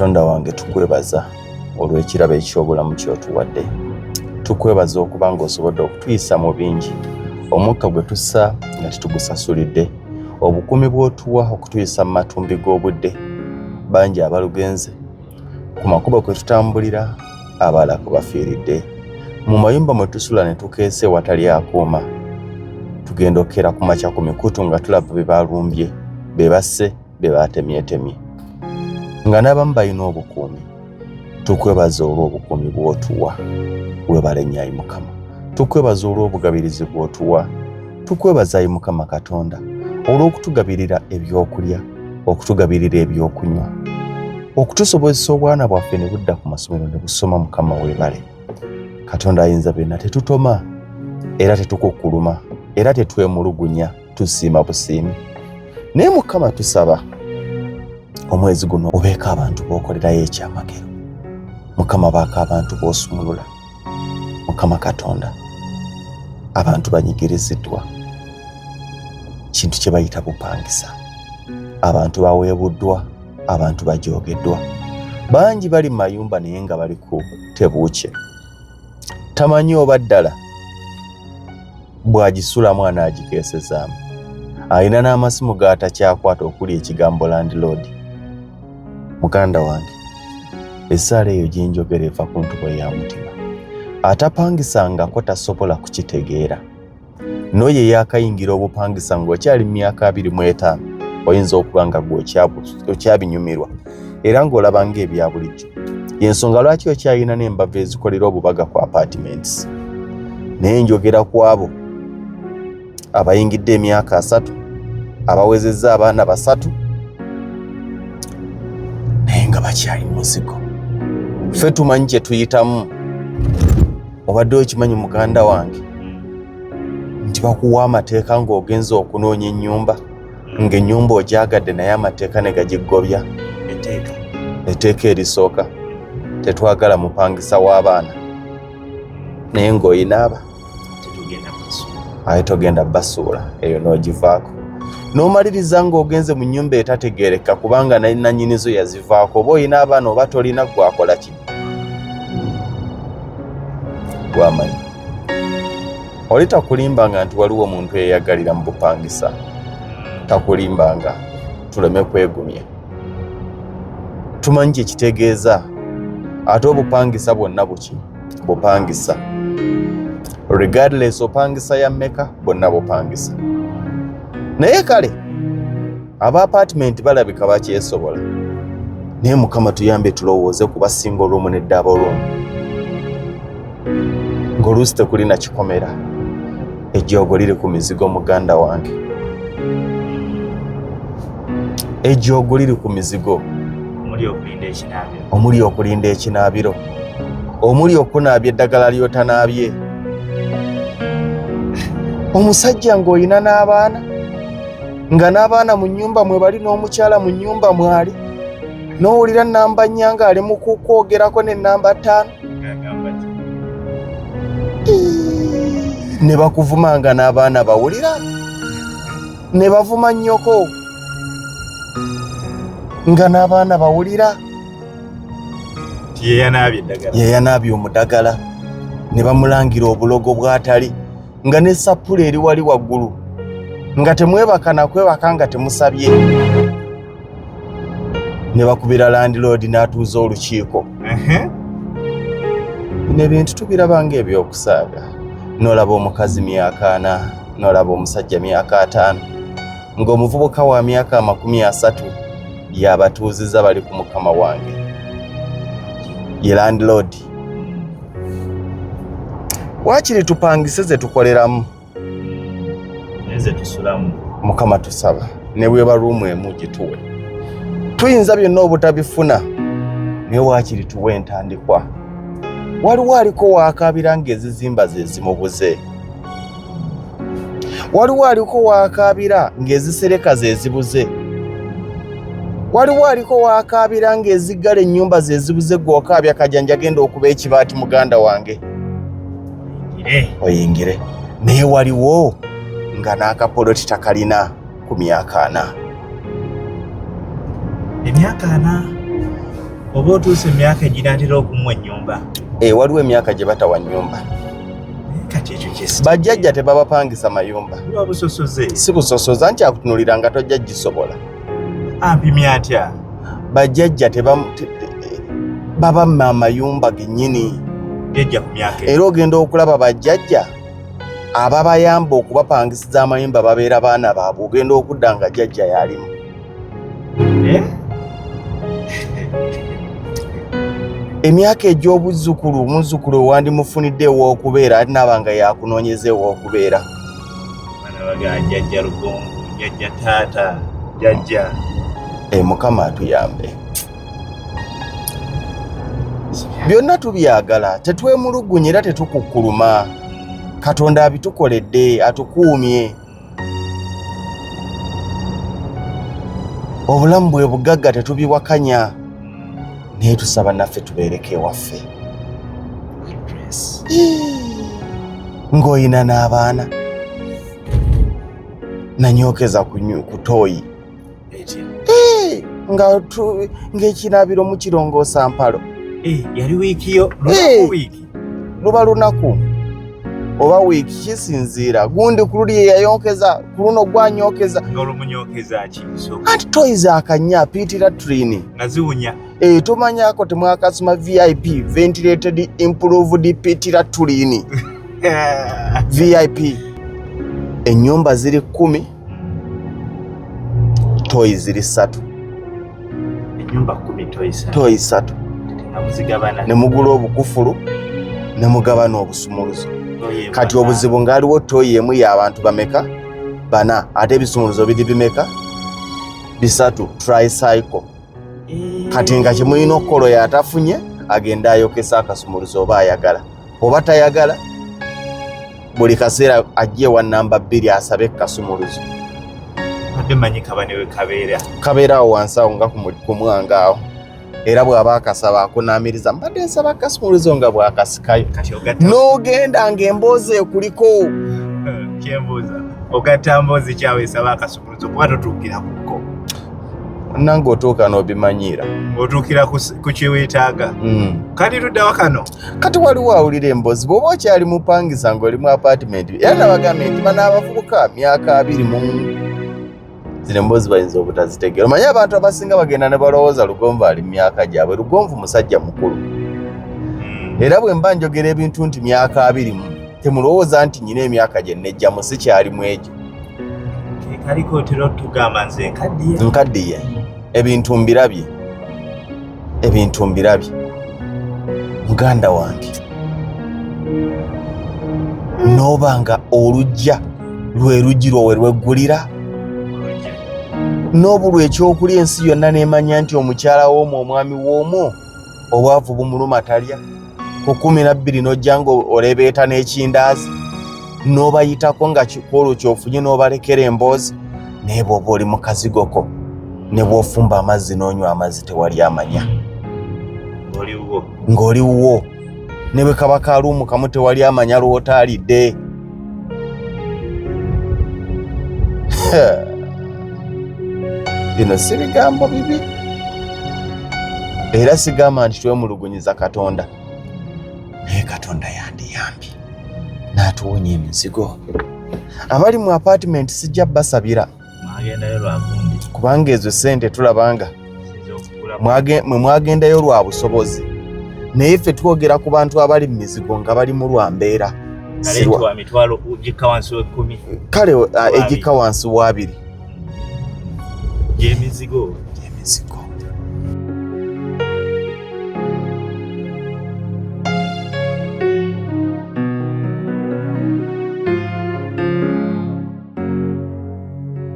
Katonda wange, tukwebaza olw'ekirabo eky'obulamu ky'otuwadde. Tukwebaza okuba ng'osobodde okutuyisa mu bingi, omukka gwe tussa nga tetugusasulidde, obukuumi bw'otuwa okutuyisa mu matumbi g'obudde, bangi abalugenze ku makubo kwe tutambulira, abalala kwe bafiiridde, mu mayumba mwe tusula ne tukeesa ewatali akuuma. Tugenda okukeera ku makya ku mikutu nga tulaba be balumbye, be basse, be batemyetemye, nga n'abamu balina obukuumi. Tukwebaza olw'obukuumi bw'otuwa. Weebale nnyo, ayi Mukama. Tukwebaza olw'obugabirizi bw'otuwa. Tukwebaza, ayi Mukama Katonda, olw'okutugabirira ebyokulya, okutugabirira ebyokunywa, okutusobozesa obwana bwaffe ne budda ku masomero ne busoma. Mukama, weebale. Katonda ayinza byonna, tetutoma era tetukukkuluma era tetwemulugunya, tusiima busiimi. Naye Mukama, tusaba omwezi guno obeeko abantu b'okolerayo ekyamagero. Mukama, baako abantu b'osumulula. Mukama Katonda, abantu banyigiriziddwa kintu kye bayita bupangisa, abantu baweebuddwa, abantu bajoogeddwa, bangi bali mu mayumba naye nga bali ku tebuukye, tamanyi oba ddala bw'agisulamu anaagikeesezaamu. Alina n'amasimu g'atakyakwata okuli ekigambo landlord. Muganda wange, essaala eyo gye njogera eva ku ntubo ya mutima. Atapangisangako tasobola kukitegeera. N'oyo eyakayingira obupangisa ng'okyali mu myaka 25, oyinza okuba nga gwe okyabinyumirwa era ng'olaba ng'ebya bulijjo. Yensonga lwaki okyalina n'embavu ezikolera obubaga ku apartments. Naye njogera ku abo abayingidde emyaka 30, abawezezza abaana 3, naye nga bakyali muzigo. Ffe tumanyi kye tuyitamu. Obadde okimanyi, muganda wange, nti bakuwa amateeka ng'ogenza okunoonya ennyumba, ng'ennyumba ogyagadde naye amateeka ne gagigobya? Etteeka. Etteeka erisooka, tetwagala mupangisa w'abaana, naye ng'oyinaaba Tetugenda kubasuula. Aye togenda basuula, eyo n'ogivaako n'omaliriza ng'ogenze mu nnyumba etategeereka kubanga nanyinizo yazivaako. Oba oyina abaana oba tolina, gwakola ki gwamanyi. Oli takulimbanga nti waliwo omuntu eyeyagalira mu bupangisa, takulimbanga. Tuleme kwegumya, tumanyi kyekitegeeza. Ate obupangisa bwonna buki? Bupangisa. Regardless opangisa ya mmeka, bwonna bupangisa. Naye kale aba apartment balabika bakyesobola, naye Mukama tuyambe tulowooze ku basinga olumu nedda room ng'oluusi tekulina kikomera. Ejjoogo liri ku mizigo, muganda wange, ejjoogo liri ku mizigo. Omuli okulinda ekinaabiro. Omuli okulinda ekinaabiro, omuli okunaabya eddagala ly'otanaabye, omusajja ng'olina n'abaana, nga n'abaana mu nnyumba mwe bali, n'omukyala mu nnyumba mwali, n'owulira namba 4 ng'ali mu kukwogerako ne namba 5. Ng'agamba ki? Ne bakuvuma nga n'abaana bawulira, ne bavuma nnyoko nga n'abaana bawulira. Ti ye yanaabye eddagala. Yeyanaabye omudagala, ne bamulangira obulogo bw'atali, nga ne sappula eri wali waggulu, nga temwebaka nakwebaka nga temusabye, ne bakubira landlord n'atuuza olukiiko. Bino ebintu tubiraba ng'ebyokusaaga. N'olaba omukazi myaka 40, n'olaba omusajja myaka 50, ng'omuvubuka wa myaka 30 yabatuuziza bali ku mukama wange ye landlord. Waakiri tupangise ze tukoleramu. Naye ze tusulamu. Mukama, tusaba ne bweba room emu gituwe. Tuyinza byonna obutabifuna, naye waakiri tuwe entandikwa. Waliwo aliko waakaabira ng'ezizimba ze zimubuze, waliwo aliko waakaabira ng'ezisereka ze zibuze, waliwo aliko waakaabira ng'eziggala ennyumba ze zibuze. Gwe okaabya kajanja, genda okuba ekibaati, muganda wange. Oyingire. Oyingire, naye waliwo nga n'akapoloti takalina ku myaka 40. Emyaka 40. Oba otuuse emyaka eginaatera okumuwa ennyumba. Eh, waliwo emyaka gye batawa nnyumba. Kati ekyo kyesi. Bajjajja tebabapangisa mayumba. Buba busosoze. Si busosoze anti akutunuulira nga tojja gisobola. Ampimye atya? Bajjajja babamma amayumba gennyini. Jjajja ku myaka Era ogenda okulaba bajjajja ababayamba okubapangisiza amayumba babeera baana baabwe, ogenda okudda nga jjajja yalimu. Eh? Emyaka egy'obuzzukulu, omuzzukulu owandimufunidde ew'okubeera ate naaba nga yakunoonyeza ew'okubeera. Baana baga jjajja Lugonvu, jjajja taata, jjajja. Mukama atuyambe. Byonna tubyagala, tetwemulugunya era tetukukkuluma. Katonda abitukoledde, atukuumye. Obulamu bwe bugagga tetubiwakanya, naye tusaba naffe tubeereko ewaffe. Ng'oyina n'abaana nanyookeza ku tooyi ng'ekinaabiro mukirongoosa mpalo. Yali wiiki yo, wiiki luba lunaku oba wiiki kisinziira. Gundi ku luli yeyayonkeza, ku luno gwanyokeza. Ng'olumunyokeza ki? Anti toyi zakanya pit latrine nga ziwunya. Tomanyako temwakasoma VIP, ventilated improved pit latrine VIP. Ennyumba ziri 10, toyi ziri 3. Ennyumba 10, toyi 3. Toyi 3. Muzigabana. Ne mugula obukufulu ne mugabana obusumuluzo. Kati obuzibu ng'aliwo toyi emu y'abantu bameka? 4, ate ebisumuluzo biri bimeka? 3, tricycle. Kati nga kye mulina okukola oyo atafunye agenda ayokesa akasumuluzo oba ayagala oba tayagala, buli kaseera ajje ewa namba 2 asabe kasumuluzo. Badde manyi kaba ne we kabeera. Kabeera awo wansi awo nga ku mwanga awo, era bw'aba akasaba akunaamiriza, mbadde nsaba kasumuluzo, nga bw'akasikayo. N'ogenda ng'emboozi ekuliko. Kyembuuza, ogatta mboozi kyawe esaba akasumuluzo kuba totuukira kukko? Nange otuuka n'obimanyiira. Otuukira ku kyeweetaaga. Kati luddawa kano? Kati waliwo awulira emboozi bw'oba okyali mupangisa ng'oli mu apartment, era nabagambye nti bano abavubuka myaka 20 zino emboozi bayinza obutazitegeera. Omanyi abantu abasinga bagenda ne balowooza Lugonvu ali mu myaka gyabwe. Lugonvu musajja mukulu. Era bwe mba njogera ebintu nti myaka 20, temulowooza nti nyina emyaka gye nejjamu, sikyalimu egyo. Kaliko otera otugamba nze nkaddiye. Nkaddiye, ebintu mbirabye, ebintu mbirabye muganda wange. N'oba nga olujja lwe luggi lwo we lweggulira, n'obulwa ekyokulya, ensi yonna n'emanya nti omukyala w'omwo, omwami w'omwo, obwavu bumuluma, talya. Ku 12 n'ojja nga olebeeta n'ekindaazi n'obayitako nga kwolwo kyofunye n'obalekera emboozi. Naye bw'oba oli mu kazigoko, ne bw'ofumba amazzi n'onywa amazzi, tewali amanya. Ng'oli wuwo, ne bwe kaba kaluumu kamu, tewali amanya lw'otaalidde. Bino si bigambo bibi, era sigamba nti twemulugunyiza Katonda, naye Katonda yandiyambye n'atuwonya emizigo. Abali mu apartment sijja basabira, kubanga ezo sente tulabanga mwe mwagendayo lwa busobozi, naye ffe twogera ku bantu abali mu mizigo nga bali mu lwa mbeera. Kale egikka wansi wa 2.